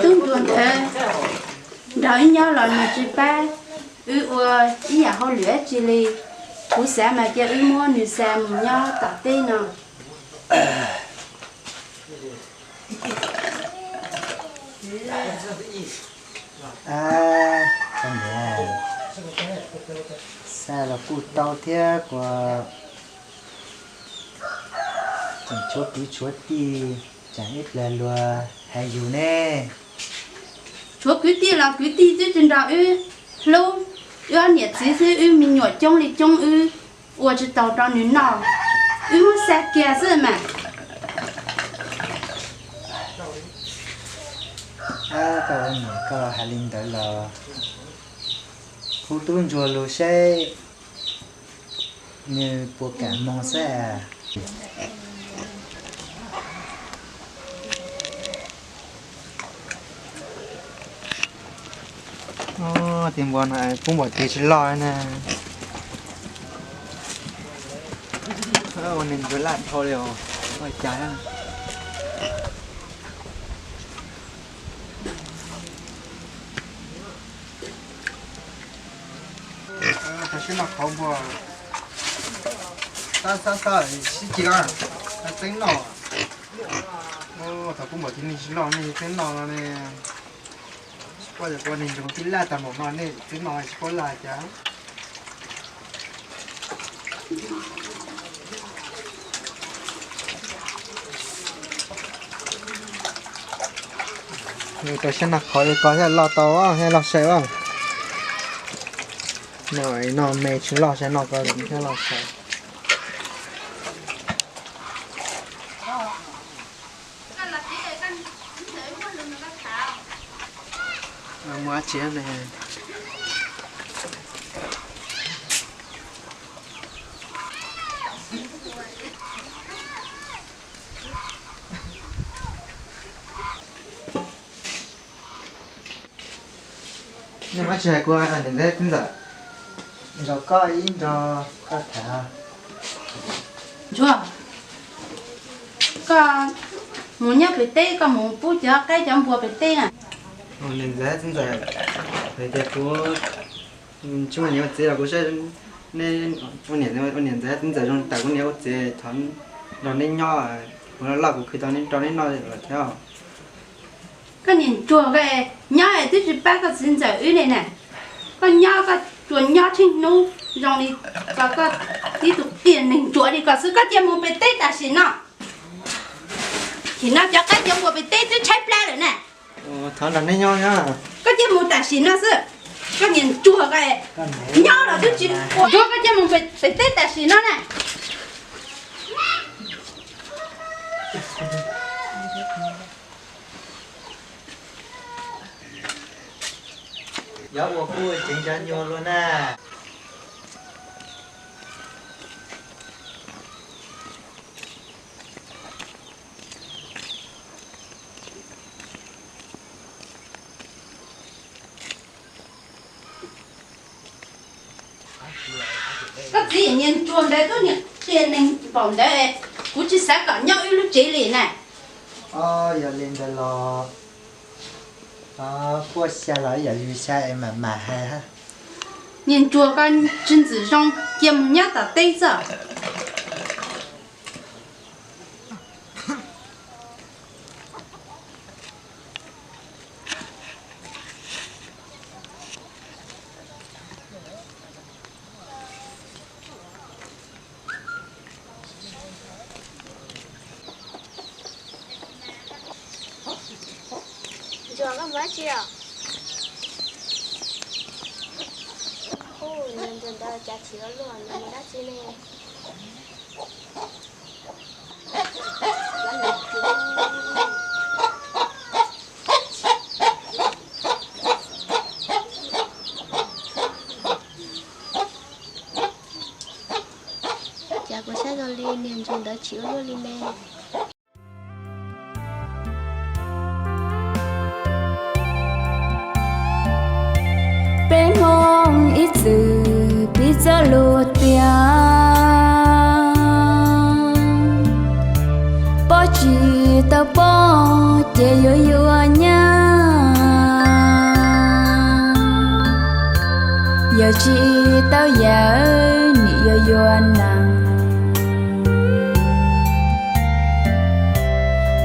Tub ntsuag ntawd nrog wb nyob los nws tsis pab wb ua ib yam hauj lwm dab tsi li. Kuv xav mas cia wb muab nws xa mus nyob tom teb no. Xa los kuj tau thiab kuas tseem tshuav kwv tshuav tij, tseem ib plag luag hais yus ne. Tshuav kwv tij los kwv tij twb tsis nrog wb hlub, wb ob niam txiv xwb wb me nyuam coob li coob wb ua tsis tau rau nws noj, wb muab xa kiag xwb mas. Koj ua niam koj hais li ntawd los hu tub ntsuag lus seb nws puas kam moog xwb. Tig npua no kub npaum tig tsis loj na. Ua neeg ntsuag laj dhau li os, ua cas. Thaum sib noj qhauv npua, xab xab xab sib ceg, txeeb noj. Thaum kub npaum tig neeg tsis loj ne, txeeb noj no ne. Tsis paub yog ua neeg ntsuag tij laj tag npaum no ne, txeeb noj tsis paub laj cas. Rau siab noj qhauv li ko thiaj loj tau, thiaj loj sai as. Noj me tsis loj sai, noj ko thiaj loj sai. Muaj dab tsi ne? Nej muaj dab tsi hais kuv, niam ntxawm txiv ntxawm? Nrog koj ib nrog koj tham. Ntsuag, koj mus nyob pem teb, koj mus pub cov qaib cov npua pem teb na. Niam ntxawm txiv ntxawm, hais tias kuv tsis muaj niam ua txiv los kuv saib nej ua niam ntxawm txiv ntxawm zoo, tawm kuv niam ua txiv, thov nrog nej nyob, kuv loj loj kuv khwv tau rau nej noj lawm thiab. Koj niam ntsuag, koj nyob es twb tsis pab koj txiv ntxawm wb li na. Koj nyob koj tsuas nyob tsheej hnub zoo li ko, koj tib tug qias neeg ntsuav li ko xwb, koj cia mus pem teb tam sim no. Tam sim no cov qaib cov npua pem teb twb tshaib plab lawm na. Thov nrog nej nyob, koj cia mus tam sim no xwb. Koj niam ntsuag, koj nyob los twb tsis ua, koj cia mus pem teb tam sim no na. Yuav ua kuj ceev zog nyuag luaj na. Koj txiv niag ntsuag ntawd twb niag qias neeg npaum ntawd, kuv tsis xav kom nyob wb lub tsev li na. Yog li ntawd los kuj xya los yog yus xya es mam mam hais. Niag ntsuag, koj tsis ntxim zoo, cia mus nyob tom teb xwb. Ntsuag, koj mus dab tsi os? Ntsuag ntawd cas chim ua luaj, nws mus dab tsi ne? Cas kuv saib zoo li niag ntsuag ntawd chim ua luaj li ne. Peb Hmoob ib txwm piv txoj lus tias, poj tsis tau poj ces yuav yuav nyab. Tsis tau yawm nim yuav yuav neeg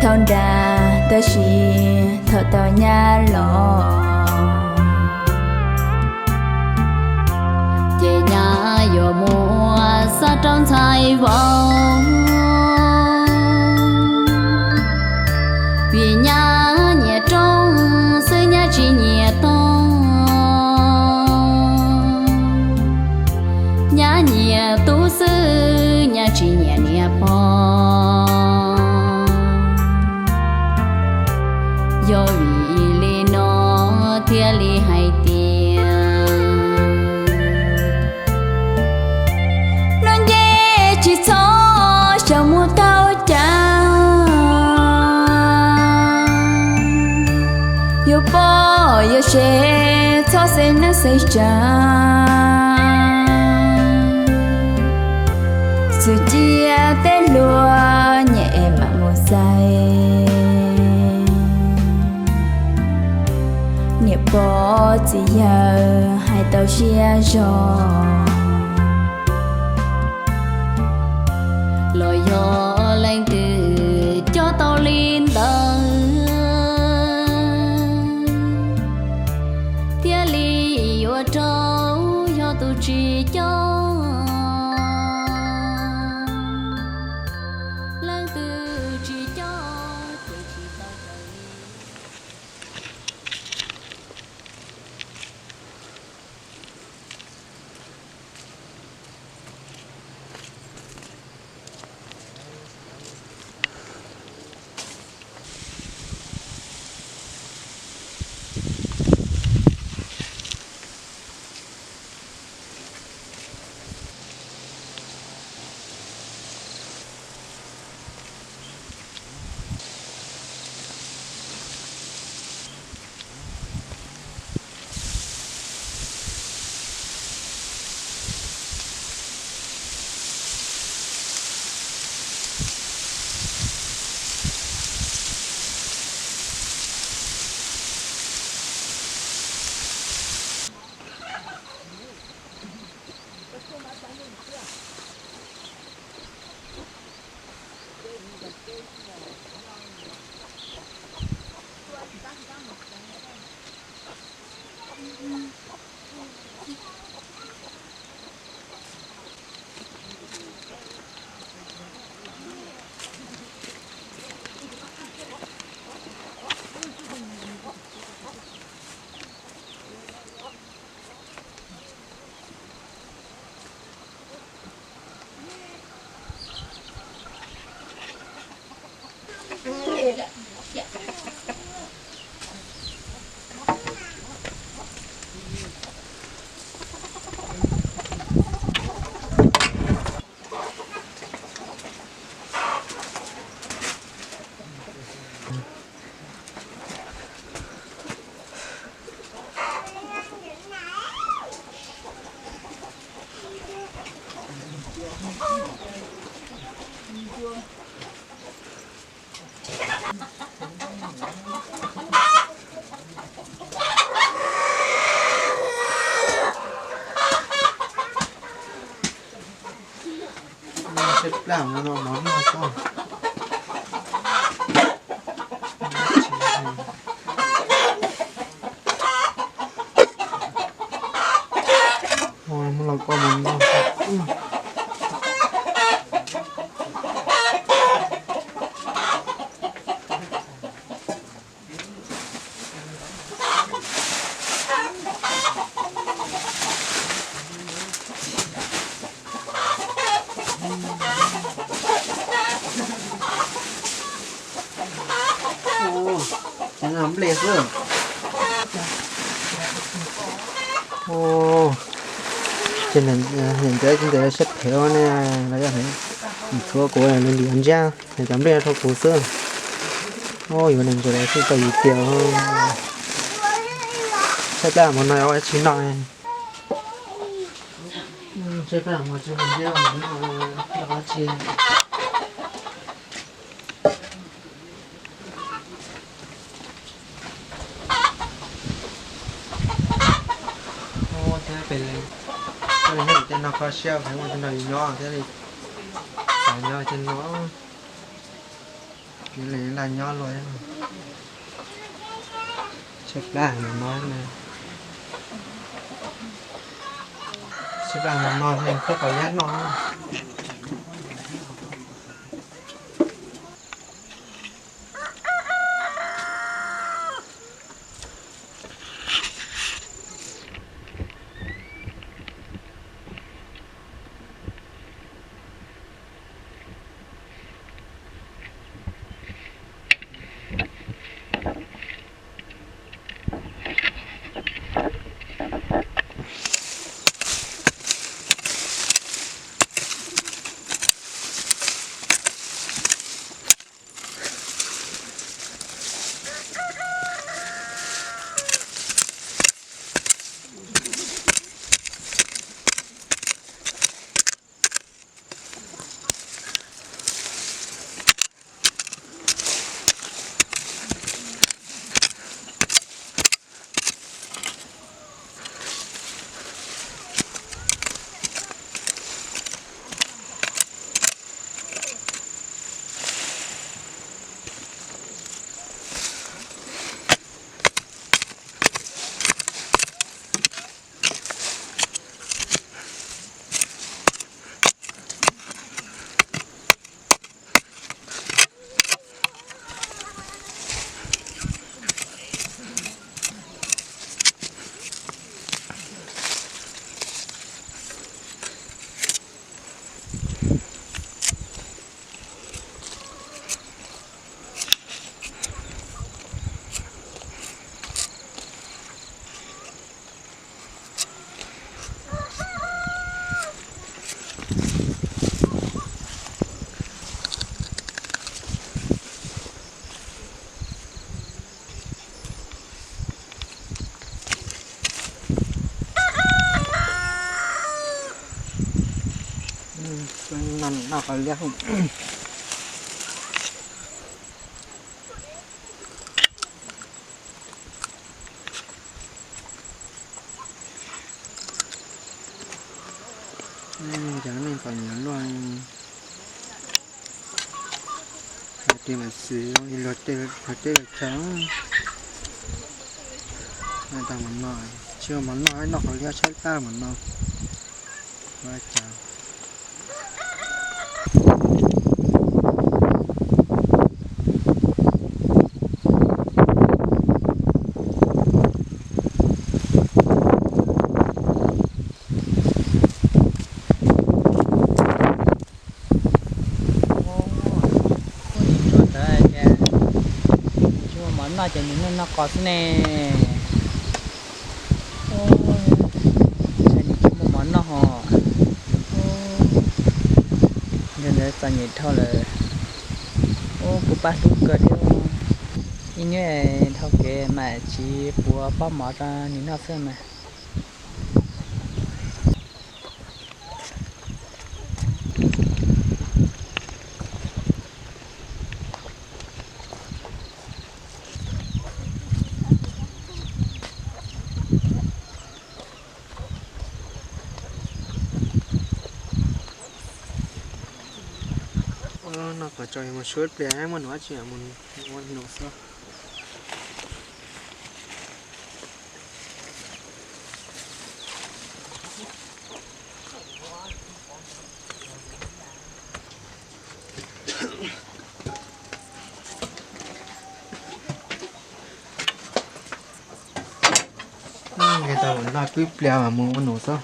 thaum nrag, tab sis thaum tau nyab los ces nyab yuav muab xa rau ntxhais vauv, vim nyab nyiam rooj xwb nyab tsis nyiam tooj, nyab nyiam tub xwb nyab tsis nyiam niam pog. Yog vim li no thiaj li hais tias hnub nce tsis txhob xyaum mus taug cav, yuav poj yuav sev txhob xeeb neej xeeb tsa, txwm ciaj tej luag nyiam es mam mus txais. Niam pog txiv yawg hais tau siab zog, los yog leej twg coj tau li ntawd thiaj li yuav rau, yog tus tsis coj, leej twg tsis coj ces tsis tau raws li. Tshaib plab no mov noj txog. Muab los koj mus noj. Nplej xwb. Ces niam ntxawm ntawd siab phem ne, los yog txhua kuv li ntsiab cov nplej rau kuv xwb. Yuav niam ntxawm xwb tau yus tiag. Tshaib plab mus no ua tsis noj. Tshaib plab mus tsis mus ntsiab mus noj dab tsi. Ua thiab Thiaj li nyob tej no kho siab heev ua tej no yus nyob thiaj li xav nyob tej no. Yus li laj nyob luaj. Tshaib plab heev no, tshaib plab heev no thiaj khaub qhov liab noj. Noj qhov liab. Cov neeg txom nyem luaj, luag tej los xwm, luag tej los chaw, tau mov noj, tsis ua mov noj, noj qhov liab tshaib plab mov noj. Ub, nim ntsuas ntawd ces nws tsis muaj mov noj ces nws noj noj qos xwb ne. Ub, ntshe nws tsis muaj mov noj hos. Ub, yog ntawd txom nyem dhau lawm. Ub, kuv pab hlub kawg thiab. Ib hnub dhau kev mam tsis puas pab mov rau nws noj xwb mas. Noj qos tso mus suav pliag muaj num dab tsi mus ua num xwb. Nqis tau noj ib pliag mas mus ua num xwb.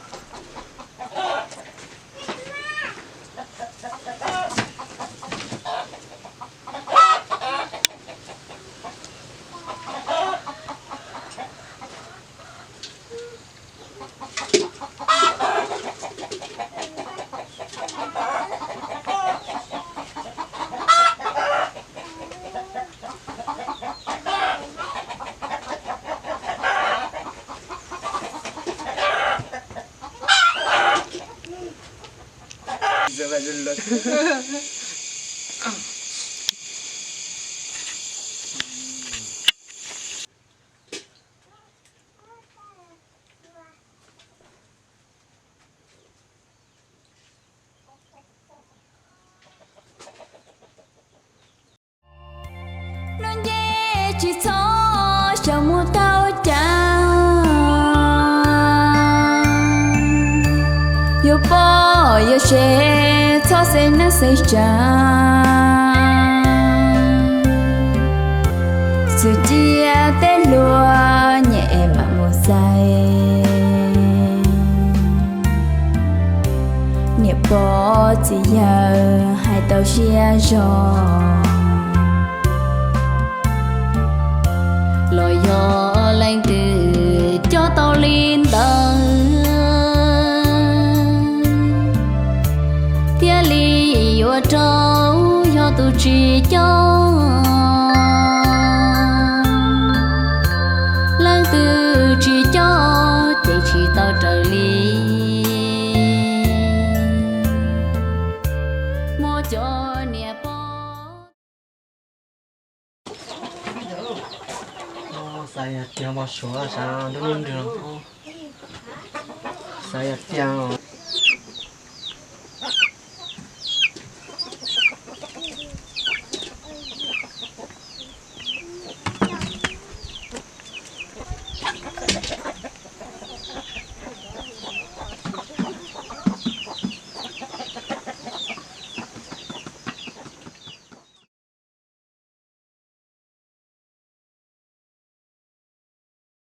Mus tau cas yuav pom yuav sev, txhob xev neeb xev tsa. Txwm cia tej luag nyiam es mam mus txais. Niam pog txiv yawg hais tau siab zog, los yog leej twg coj tau li ntawd, thiaj li yuav rau yog tus tsis coj. Leej twg tsis coj ces tsis tau raws li. Muaj cov niam pog. Xav yog tiag mas suav xav nruab nrwg, xav yog tiag